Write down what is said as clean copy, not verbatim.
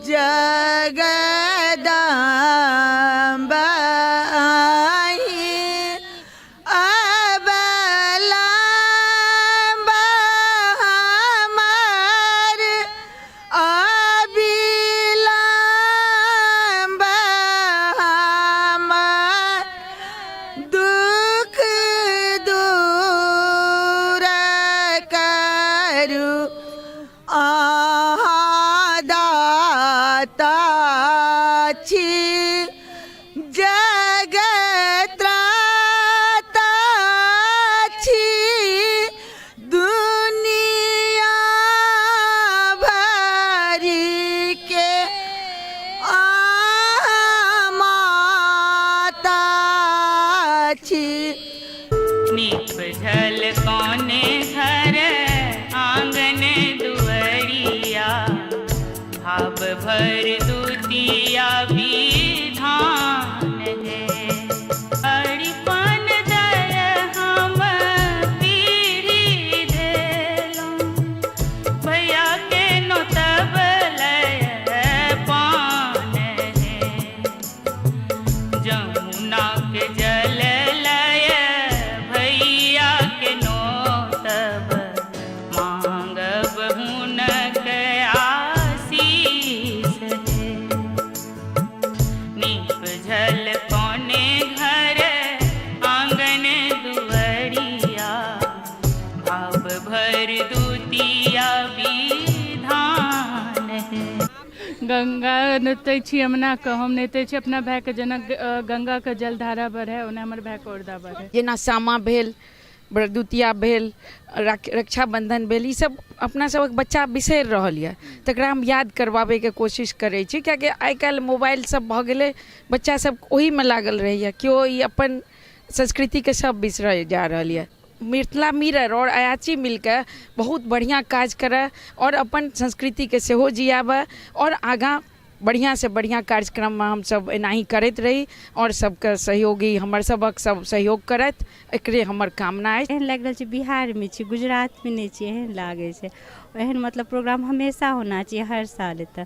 जगदम्ब अहीं अवलम्ब हमर अविलम्ब हमर दुख दूर करू अहाँ दाता छी जगत त्राता छी दुनिया भरि के अहाँ माता छी। निपझल कोने घर आंगन दुअरिया, भाव भर दुतिया विधान है। अरिपन दय हम पीढ़ी धेलहुँ, भैया के नोतब लय पान है। जमुना के जल लय भैया के नोतब, मांगब हुनक आशीष हे। निपझल कोने घर आंगन दुअरिया, भाव भर दुतिया विधान है। गंगा नोतै छी यमुनाके, हम नोतै छी अपना भायके, जेना गंगाके जलधारा बढ़ै ओना हमर भायके औरदा बढ़ै। जेना सामा भेल, भरदुतिया भेल, रक्षाबन्धन भेल, ईसब अपना सबक बच्चा बिसरि रहल यऽ, तकरा हम याद करबाबैके कोशिश करै छी, किएकि आइ काल्हि मोबाइल सब भऽ गेलै, बच्चा सब ओहीमे लागल रहैए, केओ ई अपन संस्कृतिके सब बिसरल जा रहल यऽ। मिथिला मिरर आओर अयाची मिलके बहुत बढ़िआँ काज करय आओर अपन संस्कृतिके सेहो जियाबय आओर आगाँ बढ़िआँसँ बढ़िआँ कार्यक्रममे हमसभ एनाही करैत रही आओर सबके सहयोगी हमर सभक सब सहयोग करथि, एकरे हमर कामना अछि। एहन लागि रहल छै बिहारमे छी, गुजरातमे नहि छी, एहन लागै छै। एहन मतलब प्रोग्राम हमेशा होना चाहिए हर साल एतऽ।